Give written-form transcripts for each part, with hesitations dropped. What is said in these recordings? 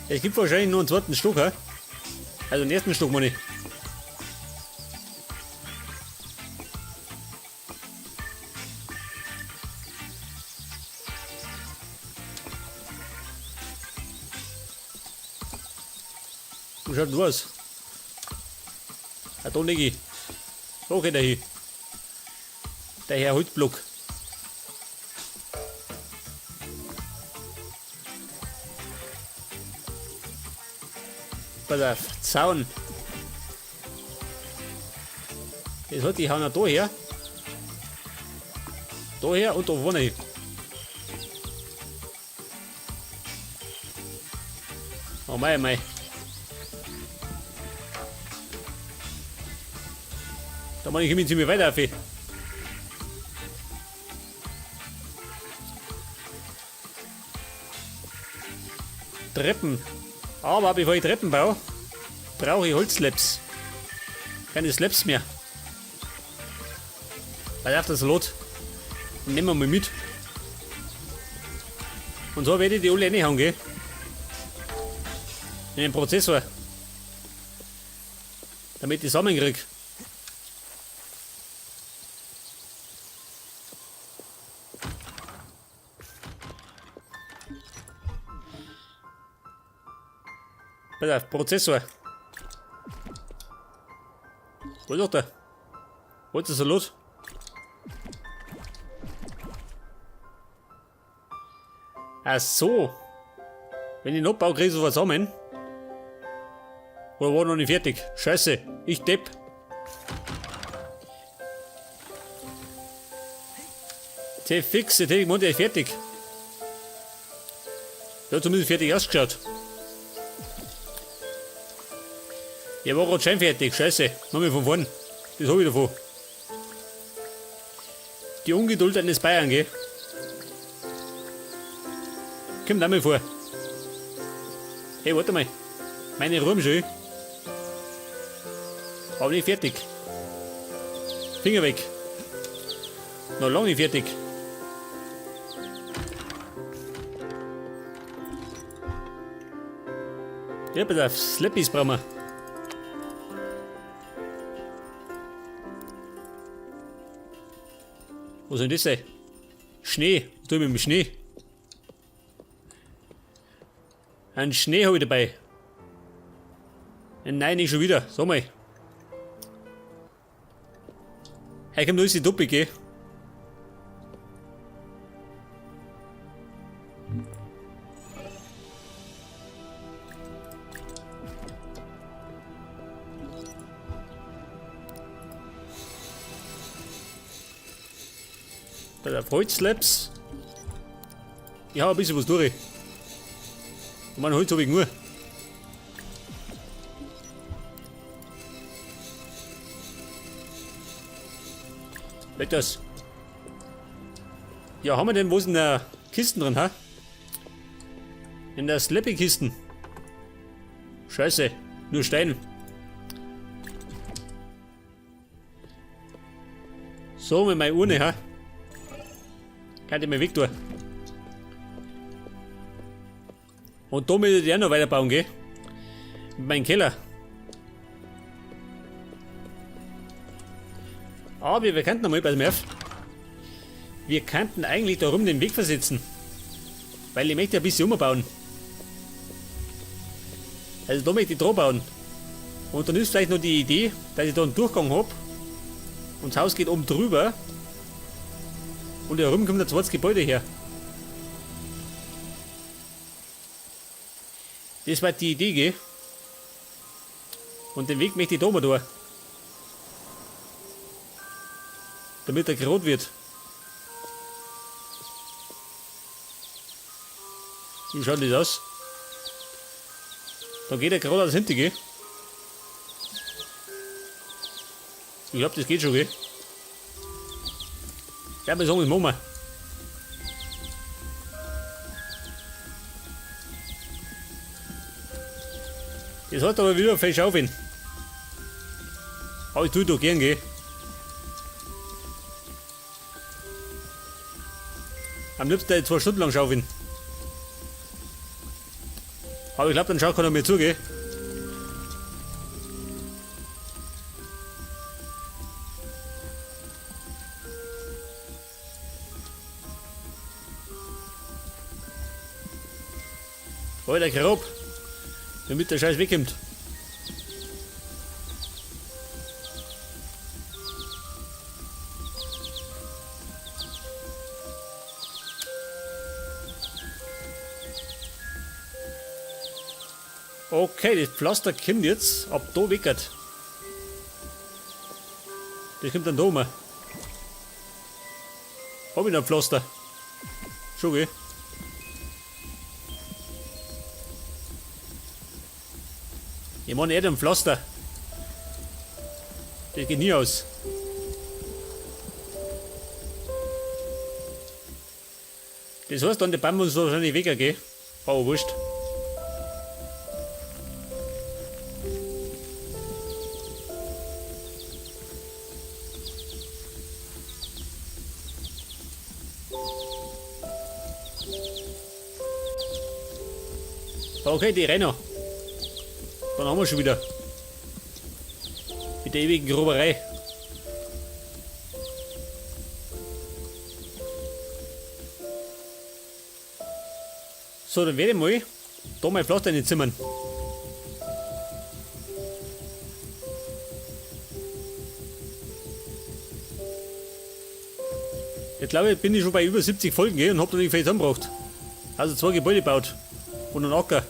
Es gibt wahrscheinlich nur einen zweiten Stock, hä? Also den ersten Stock meine ich. Wie schaut denn aus? Ah, da lieg ich. Da geht er hin. Der Herr Holzblock. Pass auf, Zaun. Das hat die hauen da her. Da her und da vorne hin. Oh mei, mei. Da mach ich immer ziemlich weiter auf. Treppen. Aber bevor ich Treppen baue, brauche ich Holzslabs. Keine Slabs mehr. Weil auf das Lot. Und nehmen wir mal mit. Und so werde ich die alle reinhauen, gell? In den Prozessor. Damit ich Samen krieg. Pass auf, Prozessor. Wo ist der? Wo ist das los? Ach so. Wenn ich noch baue, krieg ich sowas zusammen. Oder war noch nicht fertig? Scheiße, ich depp. T fix, jetzt hätte ich gemeint, der ist fertig. Der hat zumindest fertig ausgeschaut. Der war gerade schon fertig, scheiße. Nochmal von vorn. Das hab ich davon. Die Ungeduld eines Bayern, gell? Kommt auch mal vor. Hey, warte mal. Meine Ruhm schön. Aber nicht fertig. Finger weg. Noch lange nicht fertig. Ja, pass auf, Slappies brauchen wir. Wo soll denn das sein? Schnee. Was tue ich mit dem Schnee? Einen Schnee habe ich dabei. Nein, nicht schon wieder. Sag mal. Hey, komm, da ist die Doppel, gell? Bei der Holzslabs. Ich hau ein bisschen was durch. Ich meine, Holz habe ich nur. Weg das. Ja, haben wir denn was in der Kisten drin, ha? In der Slappy-Kisten. Scheiße, nur Stein. So, mit meiner Urne, ha? Kann ich mir weg tun. Und da möchte ich auch noch weiterbauen, gell? Mit meinem Keller. Aber wir könnten noch mal, pass mal auf. Wir könnten eigentlich da rum den Weg versetzen. Weil ich möchte ein bisschen umbauen. Also da möchte ich dran bauen. Und dann ist vielleicht noch die Idee, dass ich da einen Durchgang hab. Und das Haus geht oben drüber. Und da rum kommt ein zweites Gebäude her. Das war die Idee, gell? Und den Weg möchte ich da mal durch. Damit er gerot wird. Wie schaut das aus? Dann geht er gerade ans hinten, gell? Ich glaub, das geht schon, gell? Ja, wir sagen, das machen wir. Das hat aber wieder viel Schaufeln. Aber ich tue doch gern, gell? Am liebsten 2 Stunden lang schaufeln. Aber ich glaube, dann schaut keiner mehr zu, gell? Alter, grob. Damit der Scheiß wegkommt. Okay, das Pflaster kommt jetzt ab da weg. Das kommt dann da rum. Hab ich noch ein Pflaster? Schon, gell? Ich meine eher ein Pflaster. Das geht nie aus. Das heißt dann, die Bäume uns wahrscheinlich weg, gell? Aber wurscht. Okay, die Renner. Dann haben wir schon wieder. Mit der ewigen Groberei. So, dann werde ich mal da mein Pflaster in die Zimmern. Jetzt glaube ich, bin ich schon bei über 70 Folgen, gell, und hab noch nicht viel zusammengebracht. Also 2 Gebäude gebaut und einen Acker.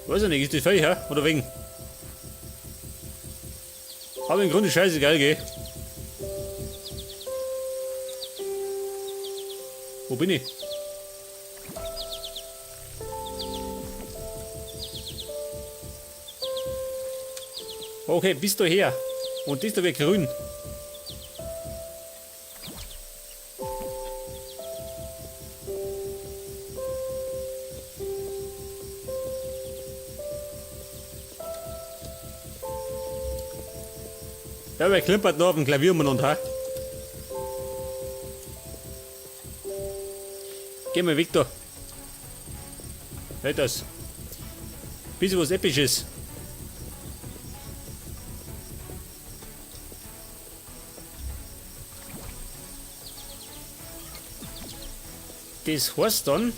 Weiß ich nicht, ist das völlig, hä? Oder wegen? Aber im Grunde scheißegal, gell? Wo bin ich? Okay, bis daher. Und das da wird grün. Ja, wer klimpert noch auf dem Klavier umeinander, ha? Geh mal weg da. Halt das. Bisschen was Episches. Das heißt dann,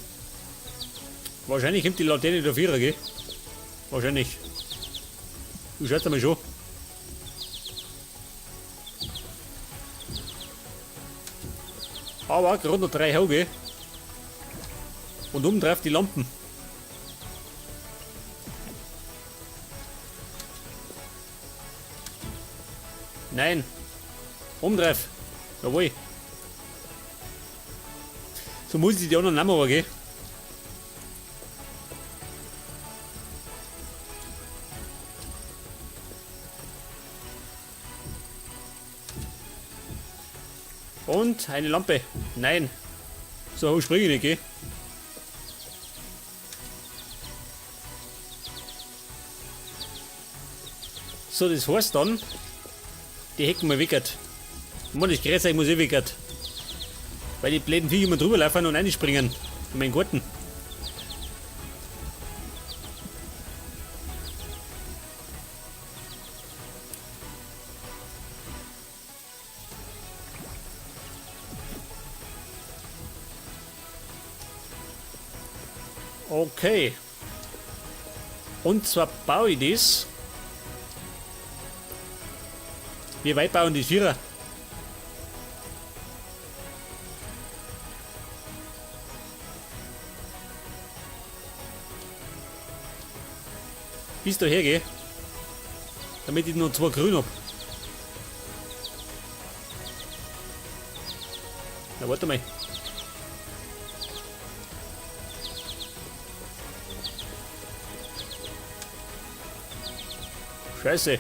wahrscheinlich kommt die Laterne da vierer, gell? Wahrscheinlich. Du schaust einmal schon. Aber gerade noch 3 Augen. Und oben drauf die Lampen. Nein. Oben drauf. Jawohl. So muss ich die anderen nehmen, aber gell? Und eine Lampe. Nein. So hoch springe ich nicht, gell? So, das heißt dann, die Hecken mal wickert. Man, das Gräser muss eh wickert. Weil die blöden Viecher immer drüber laufen und reinspringen. In meinen Garten. Okay. Und zwar baue ich das. Wie weit bauen die Vierer? Bis daher geh. Damit ich noch 2 grün hab. Na, warte mal. Scheiße.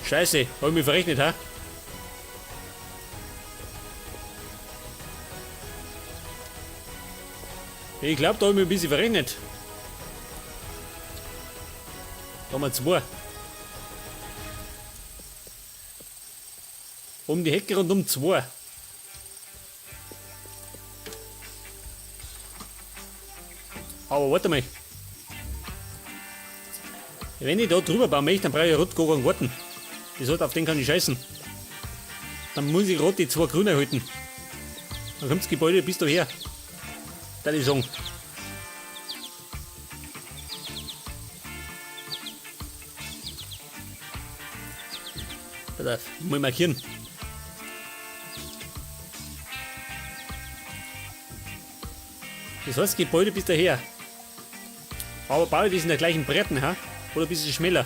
Scheiße, hab ich mich verrechnet, ha? Ich glaub, da hab ich mich ein bisschen verrechnet. Da haben wir 2. Um die Hecke rund um 2. Aber warte mal. Wenn ich da drüber bauen möchte, dann brauche ich rot gar keinen Garten. Das heißt, auf den kann ich scheißen. Dann muss ich gerade die zwei Grüne halten. Dann kommt das Gebäude bis daher. Da ich sagen. Pass auf, mal markieren. Das heißt, Gebäude bis daher. Aber baue ich das in der gleichen Breiten, ha? Oder ein bisschen schneller?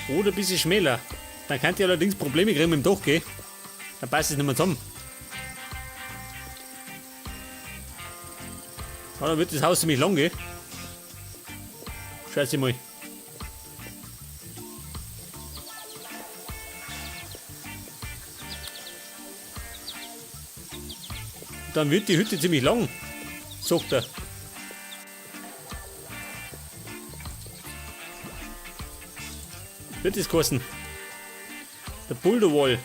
Oder ein bisschen schmäler. Dann könnt ihr allerdings Probleme kriegen mit dem Dach, gell? Dann passt es nicht mehr zusammen. Ja, dann wird das Haus ziemlich lang, gell? Scheiße mal. Dann wird die Hütte ziemlich lang, sagt er. Wird das kosten? Der Boulder Wall.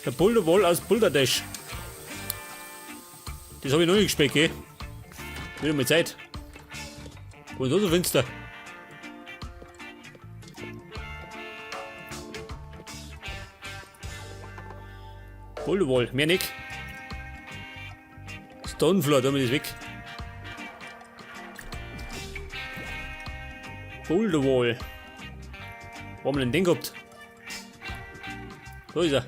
Der Boulder Wall aus Boulder Dash. Das habe ich noch nicht gespielt, gell? Wieder mal Zeit. Wo ist das so finster? Boulder Wall, mehr nicht. Stonefloor, da haben wir das weg. Boulder Wall. Wo haben wir denn den gehabt? Da ist er.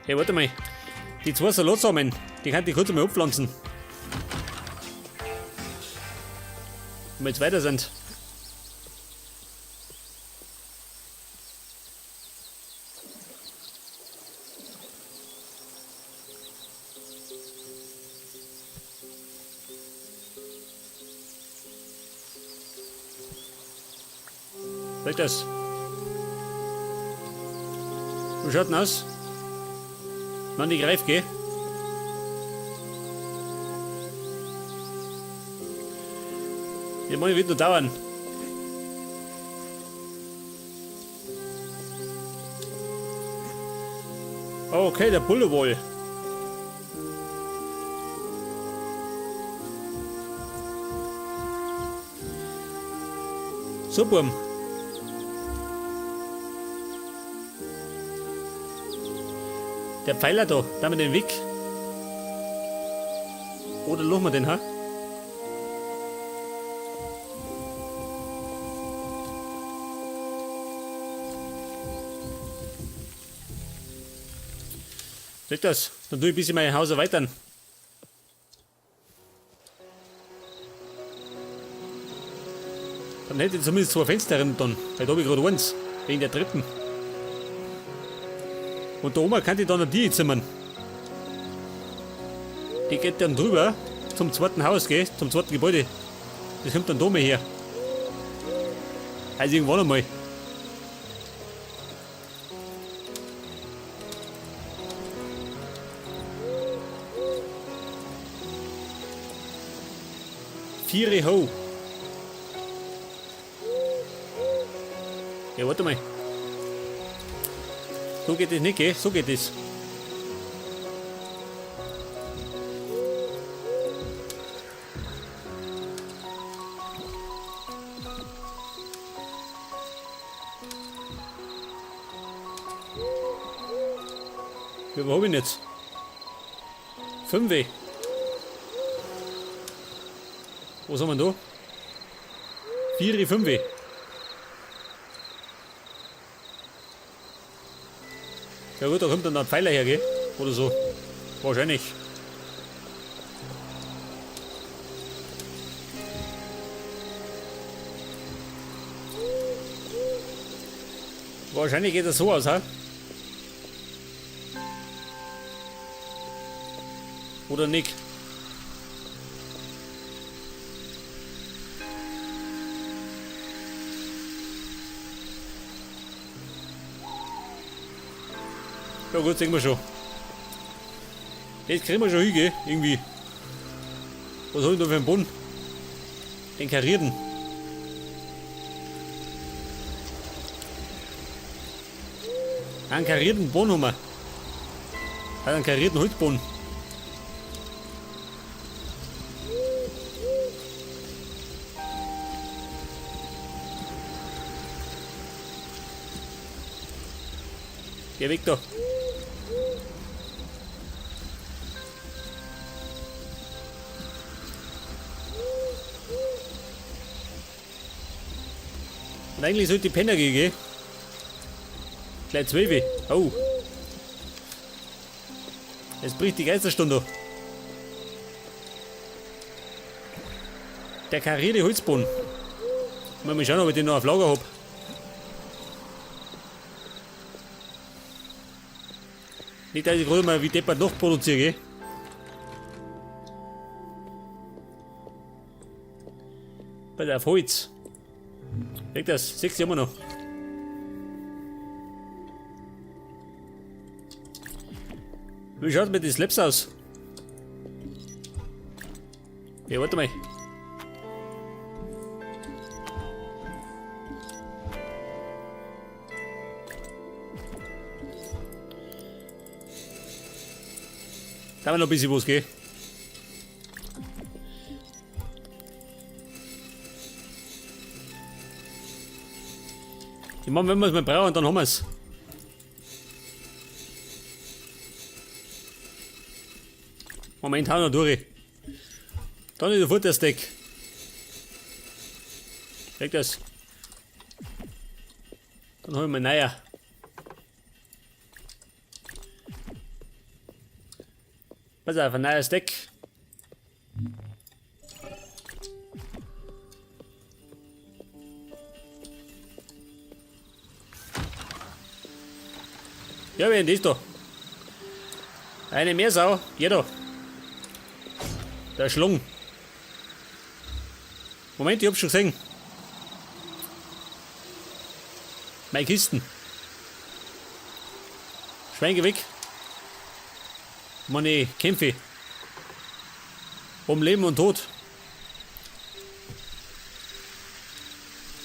Hey, warte mal. Die zwei Salatsamen, die kann ich kurz einmal abpflanzen. Wenn wir jetzt weiter sind. Vielleicht das. Wie schaut denn aus? Mann, die greift, gell? Ja, Mann, wird noch dauern. Okay, der Bulle wohl. So, Burm. Der Pfeiler da, da mit dem Weg. Oder lassen wir den, ha? Seht das? Dann tue ich ein bisschen mein Haus erweitern. Dann hätte ich zumindest zwei Fenster dann, weil da habe ich gerade eins, wegen der Treppen. Und da oben kann ich dann noch die zimmern. Die geht dann drüber zum zweiten Haus, gell? Zum zweiten Gebäude. Das kommt dann da mal her. Also irgendwann einmal. Viere ho. Ja, warte mal. So geht das nicht, gell? So geht das. Ja, wo hab ich denn jetzt? 5. Was haben wir denn da? 4, 5. Ja gut, da kommt dann ein Pfeiler her, gell? Oder so. Wahrscheinlich. Wahrscheinlich geht das so aus, ha? Oder nicht? Ja gut, sehen wir schon. Das kriegen wir schon hin, gell? Irgendwie. Was hab ich da für einen Boden? Den karierten. Einen karierten Boden haben wir. Einen karierten Holzboden. Geh weg da. Und eigentlich sollte die Penner gehen, gell? Gleich 12. Oh. Es bricht die Geisterstunde. Der karierte Holzboden. Mal schauen, ob ich den noch auf Lager hab. Nicht, dass ich gerade mal wie deppert noch produziere, gell? Bei der Holz. Weg das, sechs immer noch. Wie schaut mit den Slaps aus? Ja, warte mal. Da haben wir noch ein bisschen was, gell? Ich meine, wenn wir es mal brauchen, dann haben wir es. Moment, hau noch durch. Dann ist sofort der Stack. Weg das. Dann holen wir neuer. Pass auf, ein neuer Stack. Ja, wer ist das da? Eine Meersau, geh da. Der Schlung. Moment, ich hab's schon gesehen. Meine Kisten. Schwein, geh weg. Meine Kämpfe. Um Leben und Tod.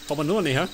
Aber nur nicht, hä?